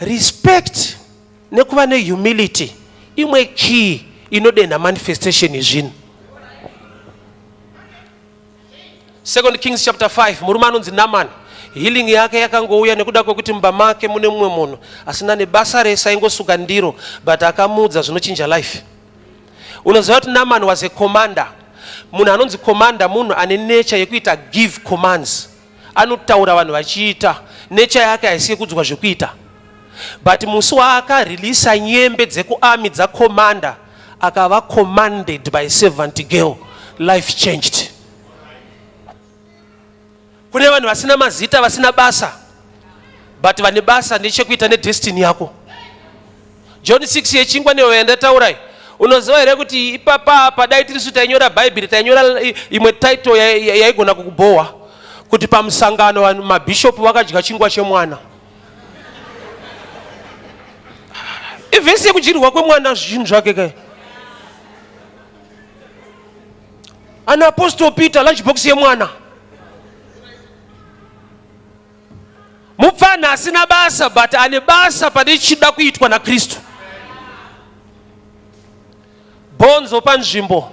Respect nekuva nehumility imwe key inodenha manifestation yezvinhu. Second Kings chapter 5 murume anonzi Naaman healing yake yakangouya nekuda kwekuti mumba make mune mumwe munhu asina nebasa rese aingosuka ndiro but akamuudza zvinochinja life. Unoziva kuti Naaman was a commander. Munhu anonzi commander munhu ane nature yekuita give commands. Anotaura vanhu vachiita. Nature yake haisi yekudzwa zvekuita. But musi waakareleasa nyembe dzekuarmy dzacommander akava commanded by servant girl life changed. Kune vanhu vasina mazita vasina basa but vane basa nechekuita nedestiny yako. John 6 yechingwa nehove yandataurai unoziva here kuti ipapa apa dai tirisu tainyora bhaibheri tainyora imwe title yaigona kukubhowa kuti pamusangano vanhu mabhishopu vakadya chingwa chemwana ivhesi yekudyirwa kwemwana zvinhu zvake kai ana apostle peter lunch box yemwana mupfanha asina basa but ane basa pane chida kuitwa nakristu bhonzo panzvimbo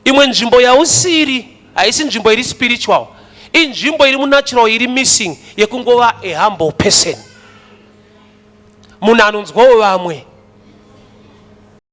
imwe nzvimbo yausiri haisi nzvimbo iri spiritual inzvimbo iri munatural iri missing yekungova a humble person munhu anonzwawo vamwe.